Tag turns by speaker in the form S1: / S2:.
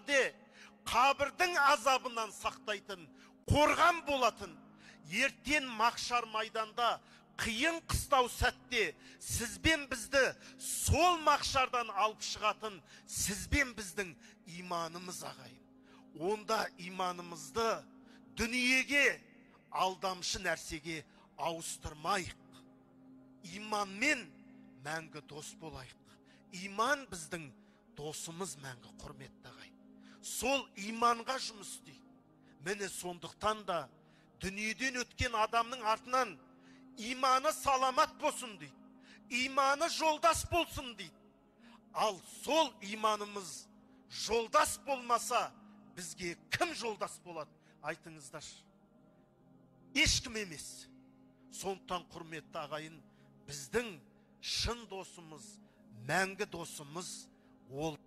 S1: Де қабірдің азабынан сақтайтын, қорған болатын, ертең махшар майданда қиын қыстау сәтте сізбен бізді сол махшардан алып шығатын сізбен біздің иманымыз, ағайын. Онда иманымызды дүниеге, алдамшы нәрсеге ауыстырмайық. Иманмен мәңгі дос болайық. Иман біздің досымыз мәңгі, құрметті ағайын. Сол иманға жұмыс істейік. Міне, сондықтан да дүниеден өткен адамның артынан иманы саламат болсын дейді, иманы жолдас болсын дейді. Ал сол иманымыз жолдас болмаса, бізге кім жолдас болады, айтыңыздаршы? Ешкім емес. Сондықтан, құрметті ағайын, біздің шын досымыз, мәңгі досымыз ол